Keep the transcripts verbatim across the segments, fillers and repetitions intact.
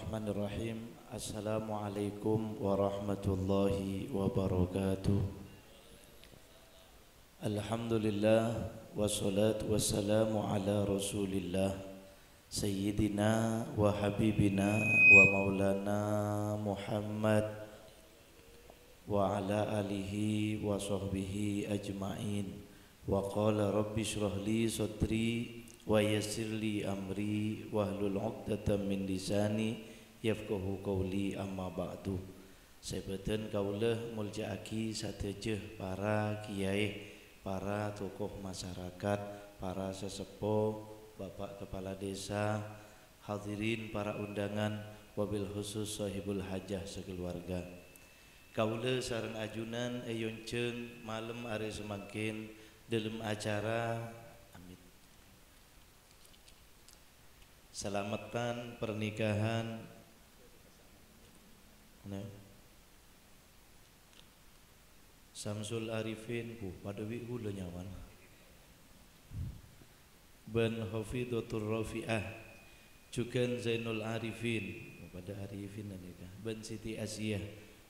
Bismillahirrahmanirrahim. Assalamualaikum warahmatullahi wabarakatuh. Alhamdulillah, wassalatu wassalamu ala Rasulillah, Sayyidina wa Habibina wa Maulana Muhammad, wa ala alihi wa sahbihi ajma'in. Wa qala, "Rabbi shrah li sadri wa yassir li amri wahlul 'uqdatam min lisani yafqahu qawli, amma ba'du." Sè bâdhân kaulâ molja'aghi sadhâjâ para kiyaè, para tokoh masyarakat, para saseppo, Bapak Kepala Desa, hadirin para undangan, wabil khusus sahibul hajah sakeluarga. Kaulâ sareng ajunan èyonjhâng malem arè samangkèn dâlem acara, amin, salameddhân pernikahan, nah, Samsul Arifin, bu, padâ bi' kaulâ nyaman. Bân Hafidatur Rafi'ah, jhughân Zainul Arifin, padâ Arifin nèka, bân Siti Asiyah.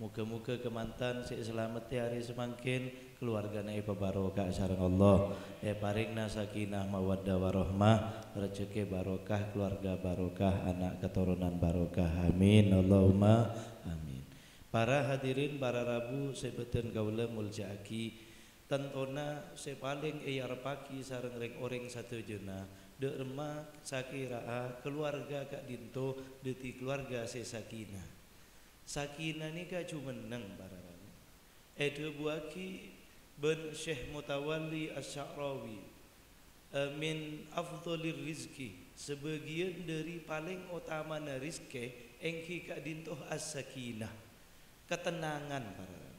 Moghâ-moghâ kamantan sè èsalameddhi arè samangkèn, kaluwargana èpabaroka sareng Allah, èparèngana sakinah mawaddah warahmah, rejhekkè barokah, kaluwarga barokah, ana' katoronan barokah. Amin, Allahumma amin. Para hadirin, para rabu sè bâdhân kaulâ molja'aghi, Tantona sè palèng èarebbhâghi sareng rèng-orèng sadhâjâna, dâ' remma sakèra'a kaluwarga ka'dinto dhâddhi kaluwarga sè sakinah. Sakinah nèka jumenneng, para rabu. Èdhâbuwâghi bân Syekh Mutawalli Asy-Sya'rawi, "Min afdhalir rizqi," sabâgiyân dhâri palèng otamana rejhekkè èngghi ka'dinto as-sakinah, katennangan, para rabu.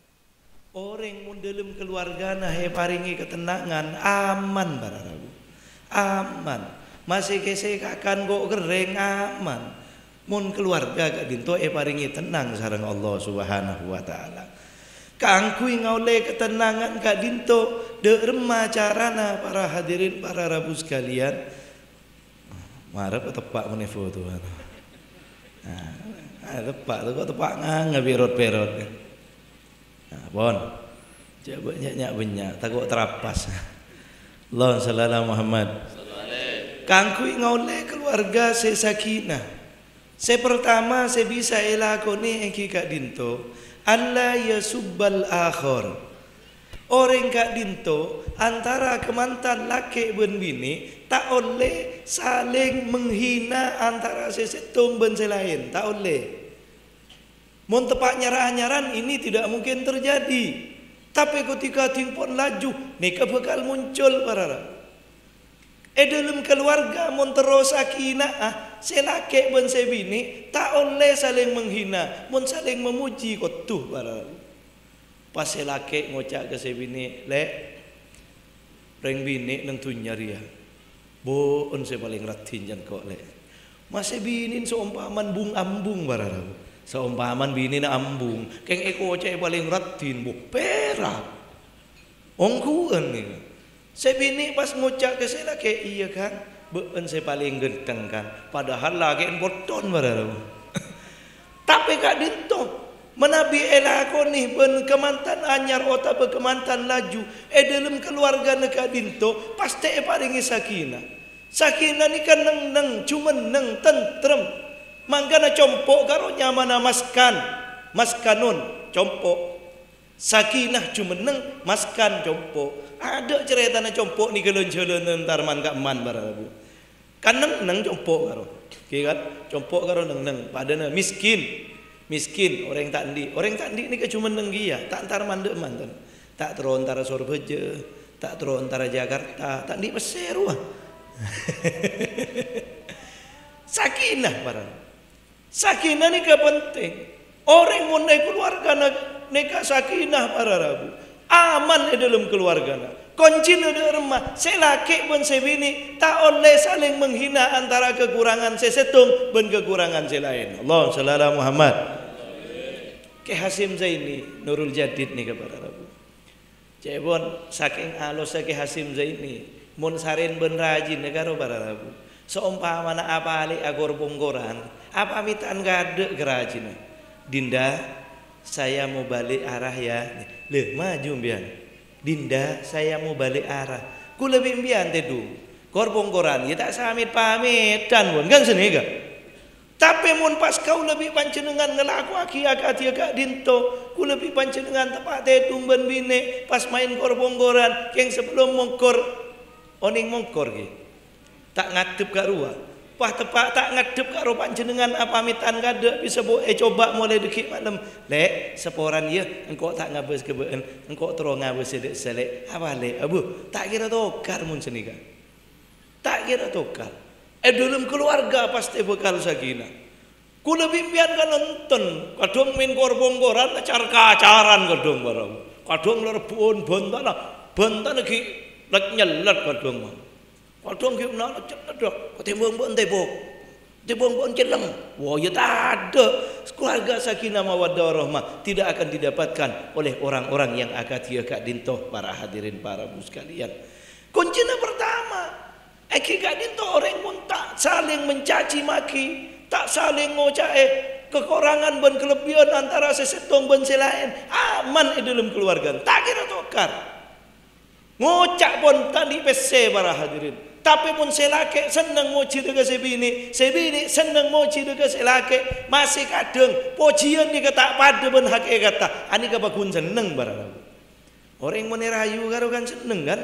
Orèng mon dâlem kaluwargana èparèngè katennangan, aman, para rabu. Aman. Masè kèsè kakan ko' kerrèng, aman. Mon kaluwarga ka'dinto èparèngè tennang sareng Allah Subhanahu wa Ta'ala. Kaangghuy ngaollè katennangan ka'dinto, dâ' remma carana, para hadirin, para rabu sakalèyan? Mara pateppa' mon è foto, anu. Nah, teppa' to, ko' teppa' nganggep perot-perot. Nah, pon. Jhâ' bânnya'-bânnya', tako' terapas. Allahumma shalli ala Muhammad. Kaangghuy ngaollè kaluwarga sè sakinah, sè partama sè bisa èlakonè èngghi ka'dinto, alla yasubbal akhar. Orèng ka'dinto, antara kamantan lakè' bân binè', ta' ollè salèng menghina antara sè sèttong bân sè laèn, ta' ollè. Mon teppa' nyar-anyaran, ini tidak mungkin terjadi. Tapè ketika dingpon laju, nèka bhâkal muncul, para rabu. È dâlem kaluwarga, mon terro sakina'a, sè lakè' bân sè binè' ta' ollè salèng menghina, mon salèng mamojhi kodhu, para rabu. Pas sè lakè' ngoca' ka sè binè', "Lè', rèng binè' neng dhunnya rèya, bâ'en sè palèng raddhin can ko', Lè'." Masè binèn saompamana bung-ambung, para rabu. Saompamana binèna ambung, kèng èkoca'è palèng raddhin, bu, pèra'. Ongghuwân nèka. Sè binè' pas ngoca' ka sè lakè', "Iyâ, Kang, bâ'en sè palèng ghântheng, Kang." Padahal lakè'en potthon, para rabu. Tapè ka'dinto, manabi èlakonè bân kamantan anyar otabâ kamantan laju è dâlem kaluwargana ka'dinto, pastè èparèngè sakinah. Sakinah nèka neng-enneng, jumenneng, tentrem. Mangkana compo' karo nyamana maskan, maskanun, compo'. Sakinah jumenneng, maskan compo'. Adâ' carètana compo' nèka lan-jhâlân entar man-ka'emman, para rabu. Kan neng-enneng compo' karo. Ghi kan? Compo' karo neng-enneng. Padâna miskin. Miskin, orèng ta' andi'. Orèng ta' andi' nèka jumenneng kèya. Ta' entar man-, dâ' manten. Ta' terro entar Sorbhâjâ. Ta' terro entar Jakarta. Ta' andi' pèssè rowa. Sakinah, para. Sakinah nèka penting. Orèng mon è kaluwargana nèka sakinah, para rabu. Aman è dâlem kaluwargana. Koncina dâ' remma, sè lakè' bân sè binè' ta' ollè salèng menghina antara kakurangan sè sèttong bân kakurangan sè laèn. Allahumma shalli ala Muhammad. Kè Hasyim Zaini, Nurul Jadid nèka, para rabu. Ca'èpon, sakèng alossa Kè Hasyim Zaini, mon sarèn bân rajina karo para rabu. Saompamana apalè akor-pongkoran, Apamitan kaadâ' ka rajina. "Dinda, saya mau balik arah ya." "Lè, maju mbiyan." "Dinda, saya mau balik arah." Kaulâ bi' mbiyan tèdung. Kor-bhungkoran, iyâ ta' samèt-pamètan, pon, kan sanèka. Tapè mon pas kaulâ bi' panjhennengngan ngalakowaghi akadiyâ ka'dinto, kaulâ bi' panjhennengngan teppa' tèdung bân binè', pas maèn kor-bhungkoran, kèng sabellum mongkor, onèng mongkor, ghi. Ta' ngaddhep ka rowa. Pas teppa' ta' ngaddhep ka rowa panjhennengngan apamètan kaadâ' bisa bu ècoba molaè dâgghi' malem. "Lè', saporana, yâ, engko' ta' ngabâs ka bâ'ân, engko' terro ngabâs sè dâ' sè lè'." "Apa, Lè'?" "Abu, ta' kèra tokar mon sanèka. Ta' kèra tokar." È dâlem kalowarga pastè bhâkal sakinah. Kaulâ bi' mbiyan kan enten, kadhâng maèn kor-bhungkoran, car-kacaran kadhâng bhârâng. Kadhâng la rebbhu'ân bhântana, bhântana ghi' lèt-nyellèt kadhâng, man. Kadhâng ghi' nala cellèt, dâ'. Katèmbhâng bâ'ân tèmbhâng. Tèmbhâng bâ'ân cellèng. Wah, iyâ tadâ'. Keluarga sakinah mawaddah warahmah tidak akan didapatkan oleh orang-orang yang akadiyâ ka'dinto, para hadirin, para bu sekalian. Koncèna pertama, èngghi ka'dinto orèng mon ta' salèng mencaci maki, ta' salèng ngoca'è kakorangan bân kalebbiyân antara sè sèttong bân sè laèn, aman è dâlem kalowarga, ta' kèra tokar. Ngoca' pon ta' andi' pèssè, para hadirin. Tapè mon sè lakè' senneng mojhi dâ' ka sè binè', sè binè' senneng mojhi dâ' ka sè lakè', masè kadhâng pojhiyân nèka ta' padâ bân hakèkatta, anèka pagghun senneng, para rabu. Orèng mon èrayu karo kan senneng, kan?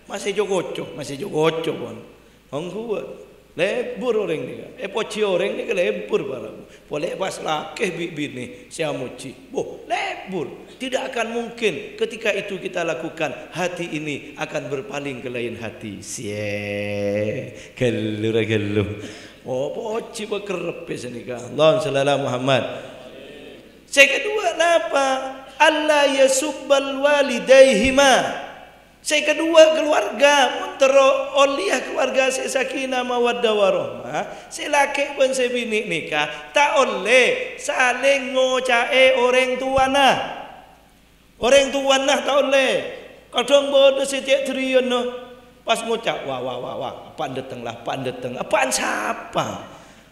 Masè co-koco, masè co-koco, pon. Ongghuwân. Lebur orèng nèka. Èpojhi orèng nèka lebur, para. Polè pas lakè bi' binè sè amojhi. Bo, lebur. Tidak akan mungkin ketika itu kita lakukan, hati ini akan berpaling ke lain hati. Siè. Ghâllu ra ghâllu. Oh, pojhi pakerrebbhâ sanèka. Allahumma shalli ala Muhammad. Sè kedua napa? "Alla yasubbal walidaihima." Sè kedua, keluarga, mon terro ollèya keluarga sè sakinah mawaddah warahmah, sè lakè' bân sè binè' nèka ta' ollè salèng ngoca'è orèng towana. Orèng towana ta' ollè. Kadhâng bâdâ sè cè' dhâriyâna pas ngoca', "Wah, wah, wah, wah, eppa'na dâteng la, eppa'na dâteng." Eppa'na sapa?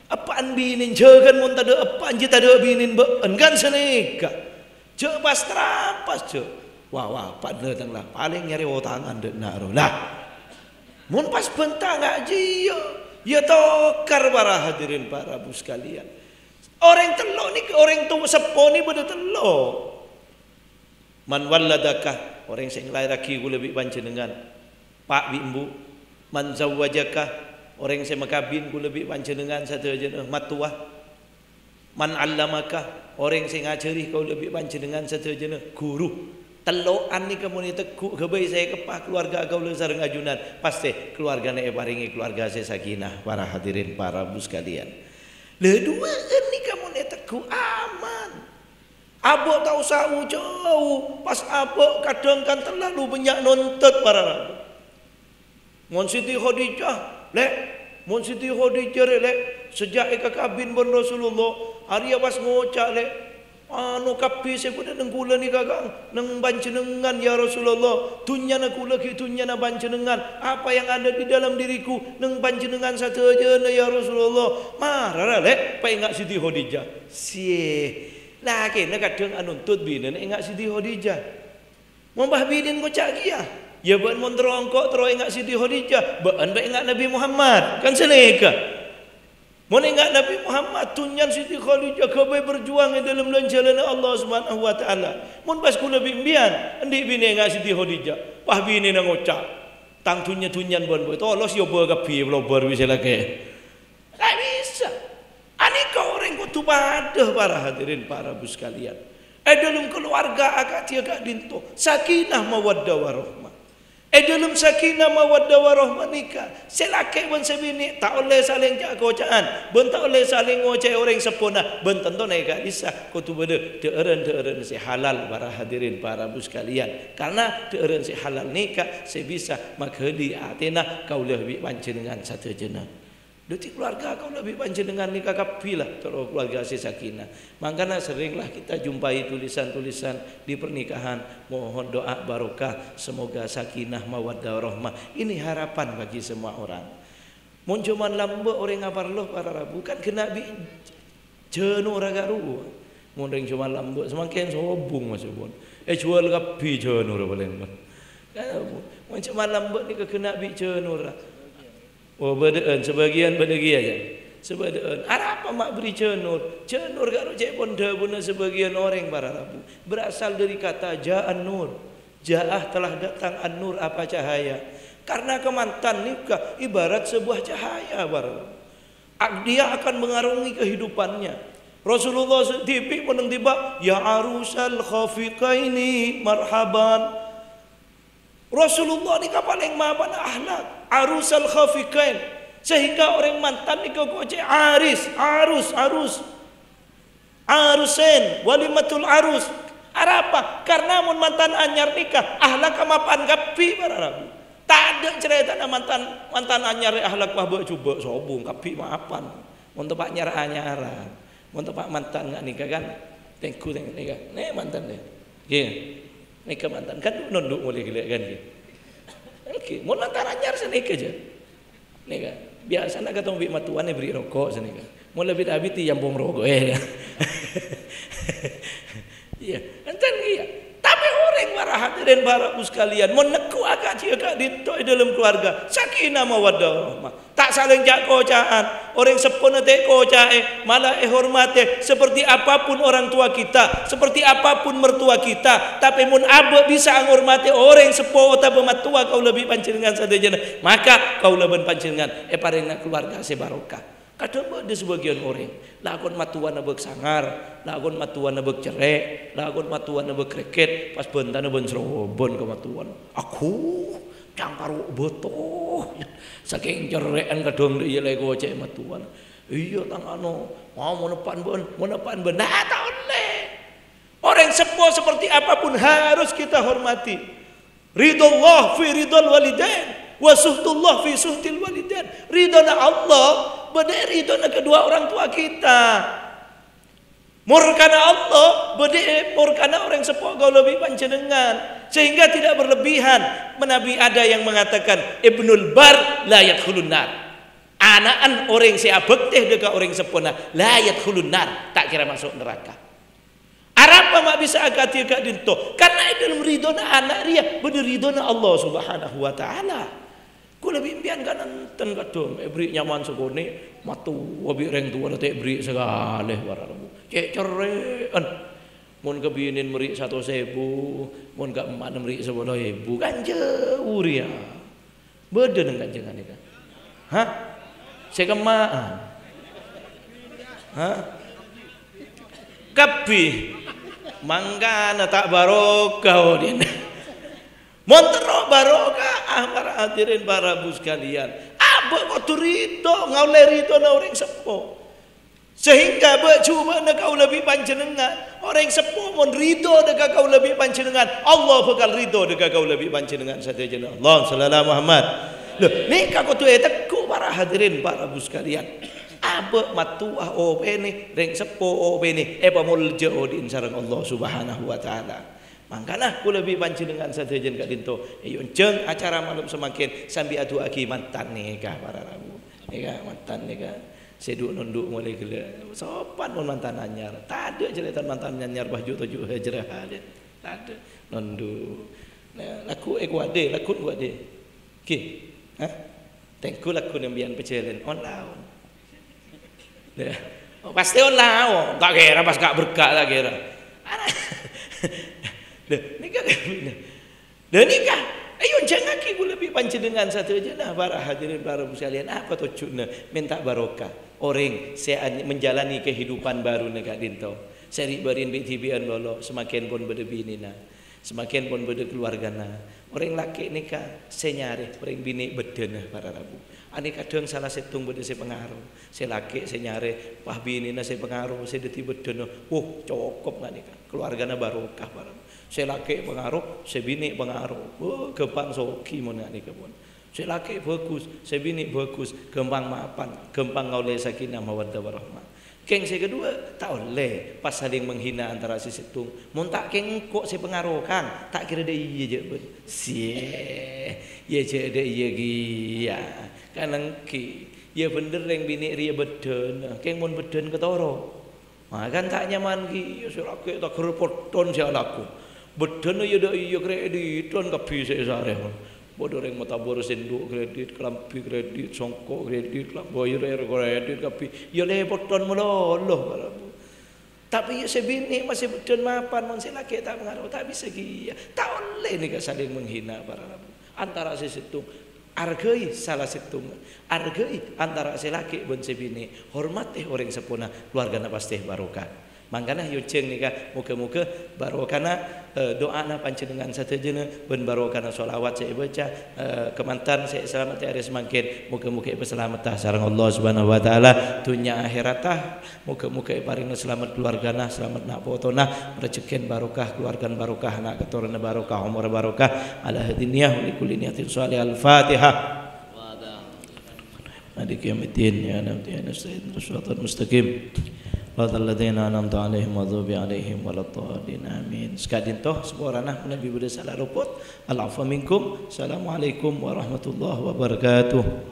Eppa'na binèna, jhâ' kan mon tadâ' eppa'na jiyâ tadâ' binèna bâ'ân, kan sanèka. Jhâ' pas-trapas, jhâ'. "Wah, wah, eppa'na dâteng la, palèng nyarè otangan dâ' enna' rowa." Lah, mon pas bhânta nga' jiyâ, iyâ tokar, para hadirin, para bu sekalian. Orèng tello' nèka, orèng to-, seppo nèka bâdâ tello'. "Man walladaka," orèng sè ngalaèraghi kaulâ bi' panjhennengngan, pa' bi' embu'. "Man zawwajaka," orèng sè makabin kaulâ bi' panjhennengngan sadhâjâna, mattowa. "Man allamaka," orèng sè ngajhâri kaulâ bi' panjhennengngan sadhâjâna, ghuru. Tello'an nèka mon ètegghu' ghâbây sè èkeppa kalowarga kaulâ sareng ajunan, pastè kalowargana èparèngè kalowarga sè sakinah, para hadirin, para bu sekalian. Lha, duwâ'ân nèka mon ètegghu' aman. Abâ' ta' osa jhâu-jhâu, pas abâ' kadhâng kan terlalu bânnya' nontot, para rabu. Mon Siti Khadijah, Lè', mon Siti Khadijah rè, Lè', sejak èkakabin bân Rasulullah, arèya pas ngoca', Lè', anu kabbhi sè bâdâ neng kaulâ nèka, Kang, neng panjhennengngan, ya Rasulullah. Dhunnyana kaulâ ghi' dhunnyana panjhennengngan. Apa yang ada di dalam diriku neng panjhennengngan sadhâjâna, ya Rasulullah. Mara ra, Lè', paènga' Siti Khadijah. Siè, lakèna kadhâng anontot binèna ènga' Siti Khadijah. Mon bâ binèna ngoca' kèya, "Yâ bâ'ân mon terro engko' terro ènga' Siti Khadijah, bâ'ân bâ ènga' Nabbhi Muhammad." Kan sanèka. Mon ènga' Nabbhi Muhammad, dhunnyana Siti Khadijah ghâbây berjuang è dâlem lan-jhâlânna Allah Subhanahu wa Ta'ala. Mon pas kaulâ bi' mbiyan, andi' binè ènga' Siti Khadijah, pas binèna ngoca', "Tang dhunnya-dhunnyana bân bâ'ân, tolos yâ bâ kabbhi, lobâr bisa lakè." Ta' bisa. Anèka orèng kodhu padâ, para hadirin, para bu sekalian. È dâlem kalowarga akadiyâ ka'dinto, sakinah mawaddah warahmah. È dâlem sakinah mawaddah warahmah nèka, sè lakè' bân sè binè' ta' ollè salèng ca'-koca'an, bân ta' ollè salèng ngoca'è orèng seppona, bân tantona è ka'dissa' kodhu bâdâ dhâ'ârân-dhâ'ârân sè halal, para hadirin, para bu sekalian. Karna dhâ'ârân sè halal nèka sè bisa maghâli atèna kaulâ bi' panjhennengngan sadhâjâna. Dhâddhi, kalowarga kaulâ bi' panjhennengngan nèka kabbhi la terro kalowarga sè sakinah. Mangkana serrènglah kita jumpai tulisan-tulisan di pernikahan, mohon doa barokah, semoga sakinah mawaddah warahmah. Ini harapan bagi semua orang. Mon jhâman lambâ' orèng aparlo, para rabu, kan ghenna' bi' Jhânora karo. Mon rèng jhâman lambâ' samangkèn sobung, Mas, pon. Èjhuwâl kabbhi jhânora palèng, Mas. Mon jhâman lambâ' nèka ghenna' bi' jhânora. Oh, bâdâ'ân, sabâgiyân bâdâ kèya, yâ. Sabâdâ'ân. Arapa ma' bâri jhânor? Jhânor karo cè' pon dhâbuna sabâgiyân orèng, para rabu. Berasal dari kata ja'a nur. Ja'ah telah datang an-nur, apa cahaya. Karena kamantan nèka ibarat sebuah cahaya, para rabu. Ak-, dia akan mengarungi kehidupannya. Rasulullah sè dhibi' mon neng diba', "Ya arusal khafiqaini marhaban." Rasulullah nèka palèng mapana akhlak, arusal khafiqain. Sehingga orèng mantan nèka kocè' aris, arus, arus. Arusen, walimatul arus. Arapa? Karena mon mantan anyar nèka, akhlak mapan kabbhi, para rabu. Tadâ' carètana mantan, mantan anyar akhlak wah bâ' jhubâ' sobung kabbhi mapan. Mon teppa' nyar-anyaran. Mon teppa' mantan nga' nèka kan, tèngghu tèng-, nèka. Nè mantan dâ. Ngghi. Nèka mantan. Kan nondhu' molè ghellâ' kan, ngghi. Oke, mon mantan anyar sanèka jâ. Nèka, biyasana katong bi' mattowana èberri' roko' sanèka. Mon la bit-abit èyampong roko'è. Iyâ, enten kèya. Tapè orèng para hadirin, para rabu sakalèyan, mon neggu' akadiyâ ka'dinto è dâlem kaluwarga, sakinah mawaddah warahmah. Ta' salèng ca'-koca'an, orèng seppona ta' èkoca'è, mala èhormatè, seperti apapun orang tua kita, seperti apapun mertua kita, tapè mon abâ' bisa anghormatè orèng seppo otabâ mattowa kaulâ bi' panjhennengngan sadhâjâna, maka kaulâ bân panjhennengngan èparèngana kaluwarga sè barokah. Kadhâng bâdâ sabâgiyân orèng, lakon mattowana bâk sangar, lakon mattowana bâk cerrè', lakon mattowana bâk rèkèt, pas bhântana bân-srobân ka mattowana. Aghu, cangkaro bâto. Sakèng cerrè'an kadhâng dâ' iyâ la èkoca'è mattowana. Iyâ, tang ano, mau moneppa'an bân, moneppa'an bân. Nah, ta' ollè. Orèng seppo seperti apapun harus kita hormati. Ridho Allah fi ridhol walidain, wa suhtullah fi suhtil walidain. Ridhona Allah bâdâ è ridhona kedua orang tua kita. Murkana Allah bâdâ è murkana orèng seppo kaulâ bi' panjhennengngan, sehingga tidak berlebihan. Manabi ada yang mengatakan, "Ibnul bar la yadkhulun nar." Ana'na orèng sè abhâktè dâ' ka orèng seppona, la yadkhulun nar, ta' kèra maso' naraka. Arapa ma' bisa akadiyâ ka'dinto? Karna è dâlem ridhona ana' rèya bâdâ ridhona Allah Subhanahu wa Ta'ala. Kaulâ bi' empèyan kan enten kadhâng èberri' nyaman sakonè', mattowa bi' rèng towana ta' èberri' sakalè, para rabu. Cè' cerrè'an. Mon ka binèn mèrri' satos èbu, mon ka emma'na mèrri' sapolo èbu, kan jhâu rèya. Bâdâ neng kanjeng ghânèka? Hah? Sè kemma'an? Hah? Kabbhi. Mangkana ta' barokah odi'na. Mon terro barokah, ah, para hadirin, para rabu sakalèyan. Abâ' kodhu ridho, ngaollè ridhona orèng seppo. Sehingga bâ'-jhubâ'na kaulâ bi' panjhennengngan, orèng seppo mon ridho dâ' ka kaulâ bi' panjhennengngan, Allah bhâkal ridho dâ' ka kaulâ bi' panjhennengngan sadhâjâna. Allahumma shalli ala Muhammad. Lho, nèka kodhu ètegghu' para hadirin, para rabu sakalèyan. Abâ' mattowa opènè, rèng seppo opènè, èpamolja odi'na sareng Allah Subhanahu wa Ta'ala. Mangkana kaulâ bi' panjhennengngan sadhâjâna ka'dinto èyonjhâng acara malem samangkèn sambi adu'aaghi mantan nèka, para rabu. Nèka, mantan nèka. Sè dhu'-nondhu' molè ghellâ'. Sopan mon mantan anyar. Tadâ' carètana mantan anyar bâh ju' toju' hijrah. Tadâ'. Nondhu'. Nah, lagghu' èkowadè, lagghu' kowadè. Ghi. Hah? Tèngghu lagghuna empèyan pajhâlân. On-laon. Lha, pastè on-laon. Ta' kèra pas ka' berka' ta' kèra. Lha, nèka kabinè. Lha nèka, ayo, jhângngaghi kaulâ bi' panjhennengngan sadhâjâna, para hadirin, para rabu sakalèyan, apa tojjhuna? Mènta barokah. Orèng sè an-, menjalani kehidupan baruna ka'dinto, sè ri'-bâri'ân bi'-dhibi'ân lolo, samangkèn pon bâdâ binèna, samangkèn pon bâdâ kaluwargana. Orèng lakè' nèka sè nyarè, orèng binè' bâddhâna, para rabu. Anè kadhâng sala sèttong bâdâ sè pangaro. Sè lakè' sè nyarè, pas binèna sè pangaro, sè dhâddhi bâddhâna. Wuh, cokop nga' nèka. Kaluwargana barokah, para rabu. Sè lakè' pangaro, sè binè' pangaro. Wah, ghâmpang soghi mon nga' nèka pon. Sè lakè' bhâghus, sè binè' bhâghus, ghâmpang mapan, ghâmpang ngaollè sakinah mawaddah warahmah. Kèng sè kaduwâ, ta' ollè pas saling menghina antara sè sèttong. Mon ta' kèng engko' sè pangaro, Kang, ta' kèra dâ' iyâ jhâ' bân. Siye, iyâ jhâ' dâ' iyâ kèya. Kan èngghi, iyâ bhender rèng binè' rèya bâddhâna, kèng mon bâddhân katoro'. Makan ta' nyaman kèya, sè lakè' taghâr potton sè alako. Bâddhânna ya dâ' iyâ kreditan kabbhi sè èsarè. Bâdâ orèng matabâr sèndhu' kredit, kalambhi kredit, songko' kredit, kalambhi kredit kabbhi. Ya lè potton malolo, para rabu. Tapè ya sè binè' masè bâddhân mapan, mon sè lakè' ta' pangaro, ta' bisa kèya. Ta' ollè nèka saling menghina, para rabu. Antara sè sèttong, arghâi sala sèttongnga. Arghâi antara sè lakè' bân sè binè'. Hormatè orèng seppona, kalowargana pastè barokah. Mangkana, yojhâng nèka, moghâ-moghâ barokana, eh, du'ana panjhennengngan sadhâjâna bân barokana sholawat sè èbâca, eh, kamantan sè èsalamettè arè samangkèn, moghâ-moghâ èpasalametta sareng Allah Subhanahu wa Ta'ala, dhunnya akhèrata. Moghâ-moghâ èparèngana salamet kalowargana, salamet na' potona, rejhekkèna barokah, kalowargana barokah, ana' katoronna barokah, omorra barokah. Ala hadhihi niyah wa li kulli niyatin shalihah. Al-Fatihah. Maliki yaumiddin, iyyaka na'budu wa iyyaka nasta'in, ihdinas siratal mustaqim. Shiratal ladzina an'amta 'alaihim ghairil maghdubi 'alaihim waladdallin. Amin. Saka'dinto, saporana manabi bâdâ sala lopot. Al-'afwa minkum. Assalamualaikum warahmatullahi wabarakatuh.